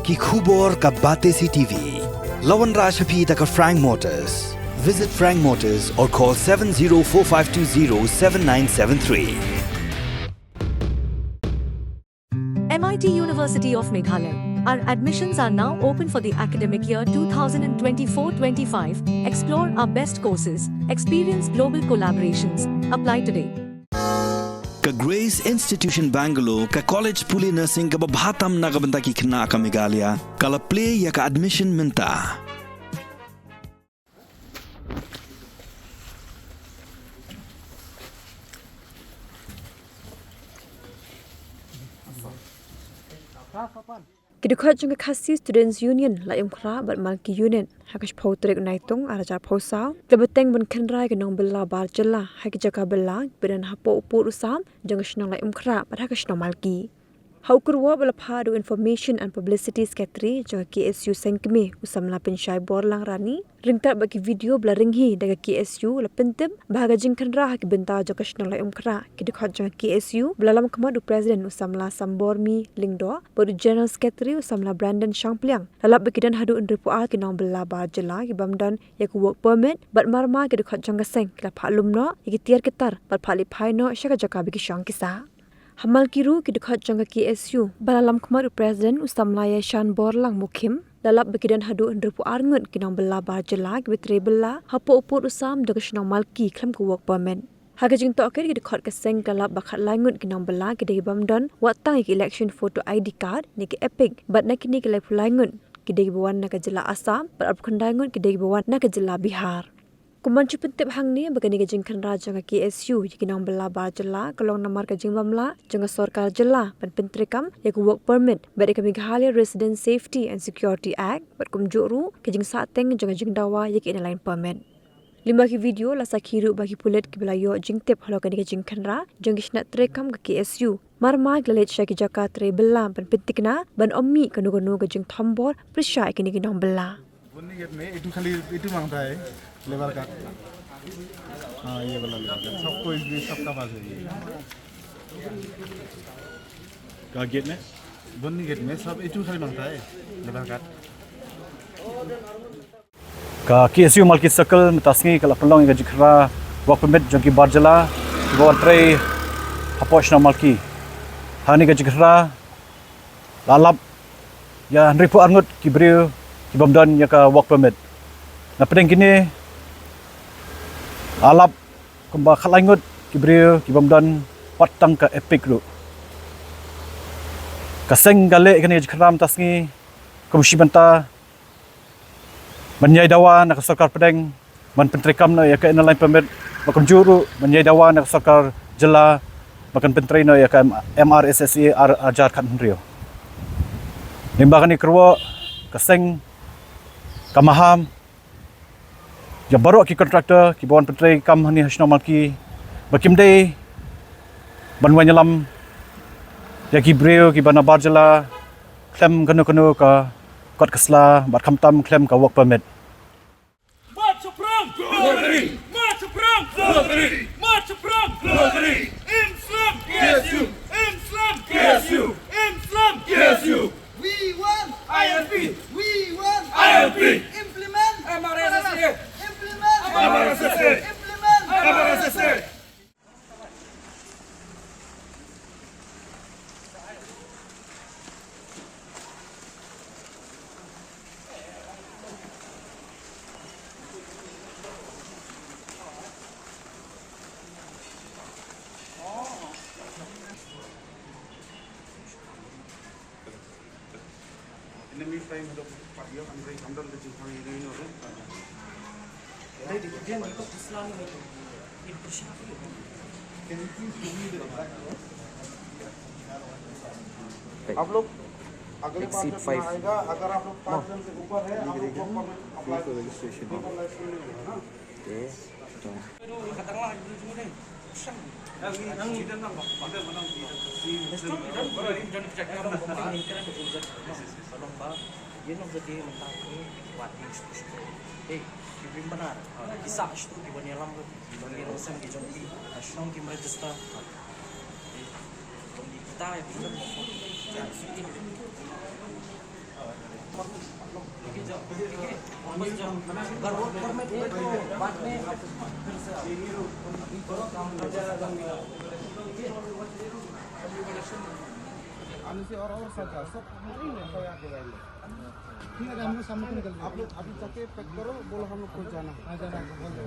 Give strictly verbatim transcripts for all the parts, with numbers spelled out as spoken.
Ki khubor ka Batesi T V. La wanrah sha phi da ka Frank Motors. Visit Frank Motors or call seven zero four five two zero seven nine seven three. M I T University of Meghalaya. Our admissions are now open for the academic year two thousand twenty-four twenty-five. Explore our best courses, experience global collaborations. Apply today. Ka Grace Institution Bangalore, ka college pule nursing kaba bha tam na ka bynta ki khynnah ka Meghalaya, ka la plie ïa ka admission mynta. Ki dkhot jong ka Khasi Students Union, Laitumkhrah bad Malki Unit, ha ka shiphew tarik Naitung, ar hajar arphew saw, ki la bteng ban khynra ïa ka nongbylla bar jylla ha ki jaka bylla kiba don hapoh u pud u sam jong ka shnong Laitumkhrah bad ha ka shnong Malki. Ha u kyrwoh ba la phah da u Information and Publicity Secretary jong ka K S U Seng Kmie, u samla Pynshai Borlang Rani, ryngkat bad ki video ba la ring hi da ka K S U, la pyntip ba ha ka jingkhynra ha ki bynta jong ka shnong Laitumkhrah, ki dkhot jong ka K S U ba la lam khmat u President u samla Sambormi Lyngdoh bad u General Secretary u samla Brandon Shangpliang, la lap ba ki don haduh hynriewphew ar ki nongbylla bar jylla ki bym don ïa ka work permit, bad marmar ki dkhot jong ka seng ki la phah lum noh ïa ki tiar ki tar bad phah leit phai noh sha ka jaka ba ki shong ki sah. Ha Malki ruh, ki dkhot jong ka K S U ba la lam khmat u President u samla Ïaishan Borlang Mukhim, la lap ba ki don haduh hynriewphew ar ngut ki nongbylla bar jylla kiba trei bylla hapoh u pud u sam jong ka shnong Malki khlem ka work permit. Ha ka jingtohkit, ki dkhot ka seng ki la lap ba khatlai ngut ki nongbylla ki dei ki bym don wat tang ïa ka election photo I D card ne ka EPIC, bad na kine ki laiphew lai ngut ki dei kiba wan na ka jylla Assam bad arphew khyndai ngut ki dei kiba wan na ka jylla Bihar. Kum ban shu pyntip hangne ba kane ka jingkhynra jong ka K S U ïa ki nongbylla bar jylla ka long namar ka jingbymlah jong ka sorkar jylla ban pyntreikam ïa ka work permit bad ïa ka Meghalaya Resident Safety and Security Act bad kumjuh ruh ka jingsahteng jong ka jingdawa ïa ka Inner Line Permit. Lyngba ki video, la sakhi ruh ba ki pulit kiba la ïoh jingtip halor kane ka jingkhynra jong ki shnat treikam ka K S U, marmar ki la leit sha ki jaka trei bylla ban pynthikna ban ym mih kano kano ka jingthombor pyrshah ïa kine ki nongbylla. বনি গেট মে এইটো খালি এইটো মাংতা হে labour card. हाँ, ये वाला labour card. सबको इसमें सबका पास है ये। का गेट में? বনি গেট মে সব এইটো খালি মাংতা হে labour card. Ka K S U Malki Circle mynta sngi ka la pynlong ïa ka jingkhynra work permit jong ki bar jylla kiba wan trei hapoh shnong Malki. Hangne ka jingkhynra la lap ïa hynriewphew ar ngut ki briew ki bym don ïa ka work permit. Na pdeng kine la lap kumba khatlai ngut ki briew ki bym don wat tang ka EPIC ruh. Ka seng ka leh kane ka jingkhynra mynta sngi kum shi bynta ban ïai dawa na ka sorkar pdeng ban pyntreikam noh ïa ka Inner Line Permit, bad kumjuh ruh ban ïai dawa na ka sorkar jylla ba kan pyntrei noh ïa ka M-, M R S S A ar hajar khathynriew. Lyngba kane ka kyrwoh ka seng ka maham ïa baroh ki contractor kiba wan pyntreikam hangne ha shnong Malki ba kim dei ban wan ïalam ïa ki briew kiba na bar jylla khlem kano kano ka kot ka sla bad khamtam khlem ka work permit. Mat shaphrang! Nokri! Mat shaphrang! Nokri! Mat shaphrang! Nokri! Im slem! K S U! Im slem! K S U! Im slem! K S U! We want I L P! We want I L P! Implement M R S S A! Implement M R S S A! Implement M R S S A! आप लोग अगले बार जब यहाँ आएगा, अगर आप लोग पाँच जन से ऊपर है, आप लोग को अप्लाई, रजिस्ट्रेशन नहीं होगा ना। अगर वर्क परमिट है तो बाद में आप फिर से आओ। अभी करो काम। आने से और, और सजा, सब। ठीक है, हम लोग सामने को निकल जाएंगे। आप लोग अभी जाके पैक करो, बोलो हम लोग को जाना है। हाँ, जाना है, बोल दो।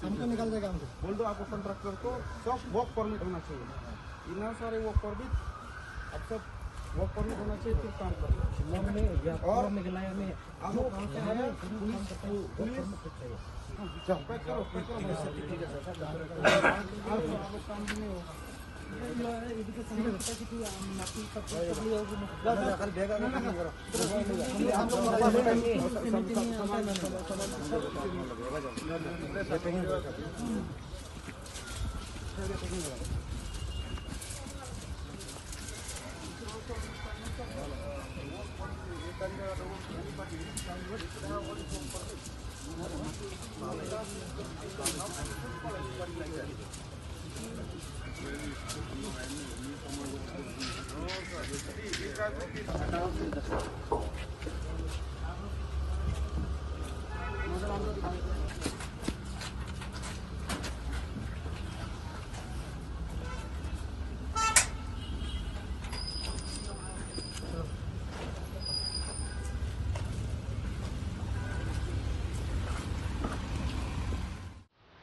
सामने को निकल जाएगा हम लोग। बोल दो आपको कॉन्ट्रैक्टर को, सब वर्क परमिट होना चाहिए। इतना सारे वर्क परमिट, अब सब वर्क परमिट होना चाहिए, फिर काम करो। शिलोंग में या और पूरा मेघालय में आप लोग कहाँ से आए हैं? Police, police. जाओ, पैक करो, पैक करो। ठीक है, सर, ठीक है, सर। आप लोग काम भी नहीं होगा।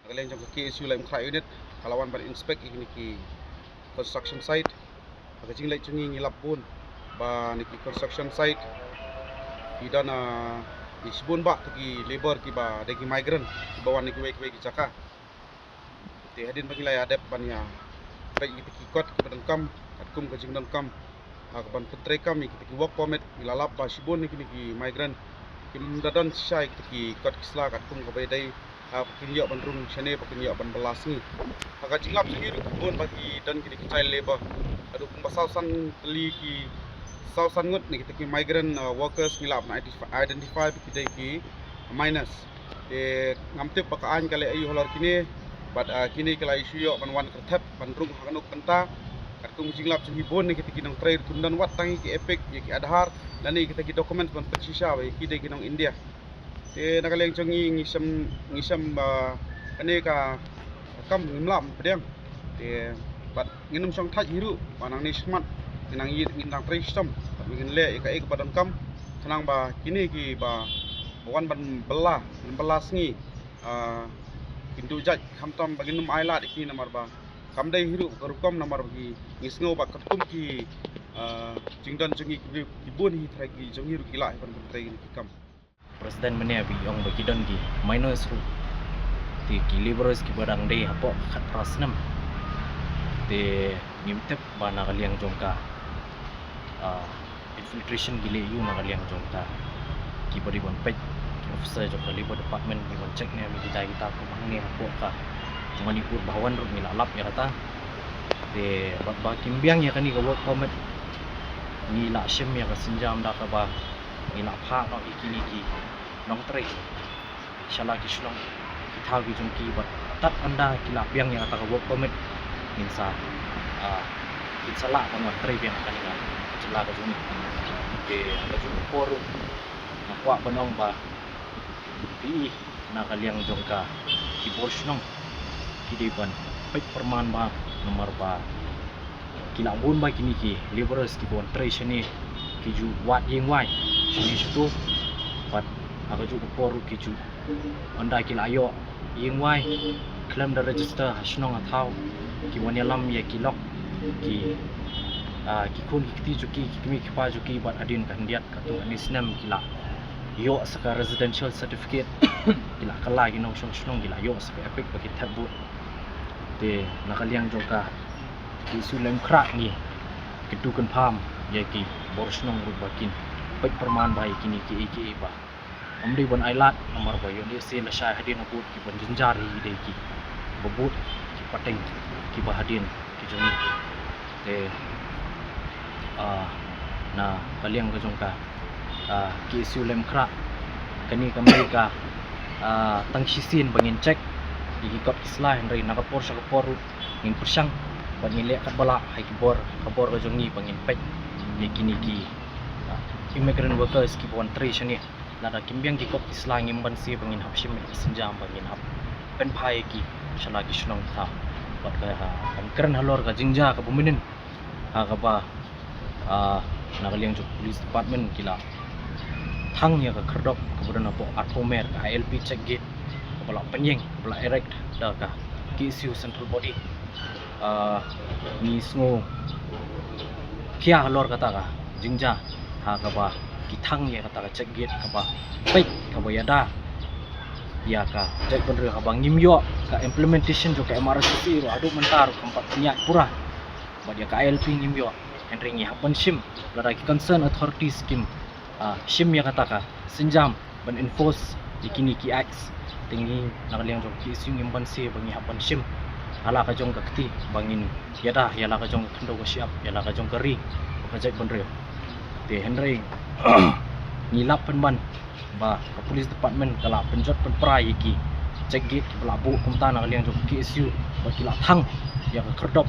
Na ka liang jong ka K S U Laitumkhrah unit, ka la wan ban inspect ïa kine ki construction site. Ha ka jingleit jong ngi ngi lap bun ba na ki construction site ki don, ah, ki shibun bah ki labour kiba dei ki migrant kiba wan na kiwei kiwei ki jaka. Te hadien ba ngi la ïa dep ban ïa peit ïa kita ki kot kiba donkam katkum ka jingdonkam, ah, ka ban pyntrei kam ïa kita ki work permit, ngi la lap ba shibun na kine ki migrant kim da don shisha ïa kita ki kot ki sla katkum kaba ïadei, ah, ba kin ïoh ban rung shane, ba kin ïoh ban bylla sngi. Ha ka jinglap jong ngi ruh ki bun ba ki don kine ki child labour. Haduh kumba saw san tylli ki, saw san ngut na kita ki migrant, ah, workers ngi la ap ban identify, identify ba ki dei ki minors. Te ngam tip ba ka aiñ ka leh aïu halor kine, bad, ah, kine ki la ïoh shuh ban wan kyrthep ban rung ha kano ka bynta. Katkum ka jinglap jong ki bun na kita ki nongtrei ruh kim don wat tang ïa ki EPIC, ïa ki Aadhaar lane kita ki documents ban pynshisha ba ïa ki dei ki nong India. Te na ka liang jong ngi ngi shem, ngi shem ba kane ka kam ngim lah ban pdiang. Te bad ngin ym shong thait hi ruh ba nangne shakhmat ngi nang ïa, ngin nang trei shitom bad ngin leh ïa kaei kaba donkam khnang ba kine kiba wan ban bylla, ban bylla sngi, ah, kin duh jait, khamtam ba ngin ym ai lad ïa ki namar ba kam dei hi ruh ka rukom namar ba ki, ngi sngew ba katkum ki, ah, jingdon jong ngi ki bun hi trai ki jong ngi ruh ki lah hi ban pyntrei ïa ki kam. President mynne ba i ong ba ki don ki minors ruh, te ki labourers kiba dang dei hapoh khatphra snem. Te ngim tip ba na ka liang jong ka, ah, infiltration ki leh aïu na ka liang jong ka, kiba dei ban peit ki officer jong ka Labour Department ki ban check ne em ïa kita kita kum hangne hapoh ka Manipur Bhawan ruh ngi la lap ïa kata. Te bad ba kim biang ïa kane ka work permit, ngi la shim ïa ka sienjam da kaba ngi la phah noh ïa kine ki nongtrei sha la ki shnong ki thaw ki jong ki bad tad ynda ki la biang ïa kata ka work permit ngin sa, ah, ngin sa lah ban wan trei biang ha kane ka jylla ka jong ngi. Te ha ka jong ka por ruh nga kwah ban ong ba phi na ka liang jong ka ki bor shnong ki dei ban peit pyrman bha namar ba ki la bun bha kine ki labourers kiba wan trei shane ki ju wad ïing wai shane shato. Bad ha ka jong ka por ruh ki ju, ynda ki la ïoh ïing wai khlem da register ha shnong ha thaw, ki wan ïalam ïa ki lok ki, ah, ki khun ki kti jong ki, ki kmie ki kpa jong ki bad hadien ka khyndiat katto katne snem ki la ïoh sa ka residential certificate, ki la kylla ki nongshong shnong, ki la ïoh sa ka EPIC ba ki thep vote. Te na ka liang jong ka K S U Laitumkhrah ngi kyntu kynpham ïa ki bor shnong ruh ba kin peit pyrman bha ïa kine kiei kiei ba ym dei ban ailad namar ba ïoh lehse lashai hadien ha vote ki ban jynjar hi ki dei kiba bud ki pateng kiba hadien ki jong ngi. Te, ah, na ka liang ka jong ka, ah, K S U Laitumkhrah, kane kam dei ka, ah, tang shisien ba ngin check ïa ki kot ki sla, hynrei na ka por sha ka por ruh ngin pyrshang bad ngin leh katba lah ha ki bor, ka bor ka jong ngi ba ngin peit ïa kine ki, ah, immigrant workers kiba wan trei shane. Lada kim biang ki kot ki sla ngim banse ba ngin hap shim ïa ka sienjam ba ngin hap pynphai ïa ki sha la ki shnong thaw. Bad ka, ha, ban kren halor ka jingjia kaba mynnin, ha kaba, ah, na ka liang jong ka police department ki la thang ïa ka khyrdop kaba don hapoh arphew mer, ka I L P check gate kaba la pynïeng, kaba la erect da ka K S U central body. Ah, ngi sngew khia halor kata ka jingjia, ha kaba ki thang ïa kata ka check gate kaba peit, kaba ïada ïa ka jaitbynriew, haba ngim ïoh, ka implementation jong ka M R S S A ruh haduh mynta ruh kam pat pynïaid pura. Bad ïa ka I L P ngim ïoh, hynrei ngi hap ban shim. Lada ki concern authorities kim, ah, shim ïa kata ka sienjam ban enforce ïa kine ki acts, te ngi na ka liang jong ka K S U ngim banse ba ngi hap ban shim ha la ka jong ka kti ba ngin ïada ïa la ka jong ka khyndew ka shyiap, ïa la ka jong ka ri bad ka jaitbynriew. Te hynrei ngi lap pynban ba ka police department ka la pynjot pynpra ïa ki check gate kiba la buh kumta na ka liang jong ka K S U, bad ki la thang ïa ka khyrdop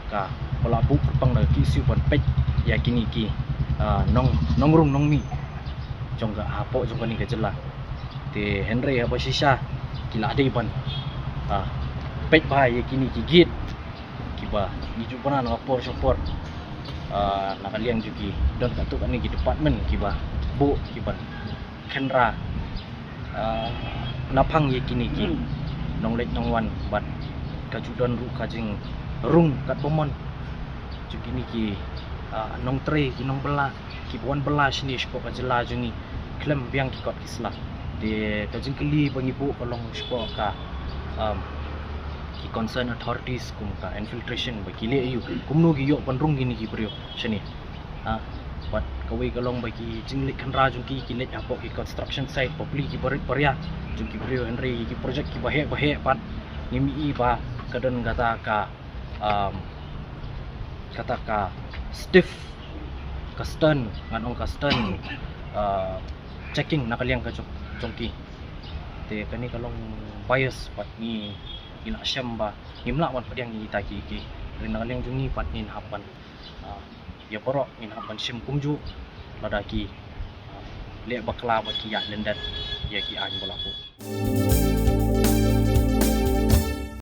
kaba la buh kyrpang da ka K S U ban peit ïa kine ki, ah, nong, nongrung nongmih jong ka, hapoh jong kane ka jylla. Te hynrei haba shisha ki la dei ban, ah, peit bha ïa kine ki gate kiba ngi ju bna na ka por sha por. Ah, na ka liang jong ki don katto katne ki department kiba buh, kiban kynra, ah, naphang ïa kine ki nongleit nongwan, bad ka ju don ruh ka jingrung katba mon jong kine ki, ah, nongtrei, ki nongbylla kiba wan bylla shane shapoh ka jylla jong ngi khlem biang ki kot ki sla. Te ka jingkylli ba ngi buh ka long shapoh ka, um, ki concern authorities kum ka infiltration, ba ki leh aïu, kumno ki ïoh ban rung kine ki briew shane. Ha, bad kawei ka long ba ki jingleit khynra jong ki, ki leit hapoh ki construction site, bapli ki barit baria jong ki briew, hynrei ki project kiba heh ba heh pat ngim i ba ka don kata ka, um, kata ka stiff, ka stern, ngan ong ka stern, uh, checking na ka liang ka jong, jong ki. Te kane ka long bias bad ngi, ngi la shem ba ngim lah ban pdiang ïa kita ki, ki. Hynrei na ka liang jong ngi pat ngin hap ban, ah, ïa baroh ngin hap ban shim kumjuh lada ki, ah, leh bakla bad ki ïaid lyndet ïa ki aiñ ba la buh.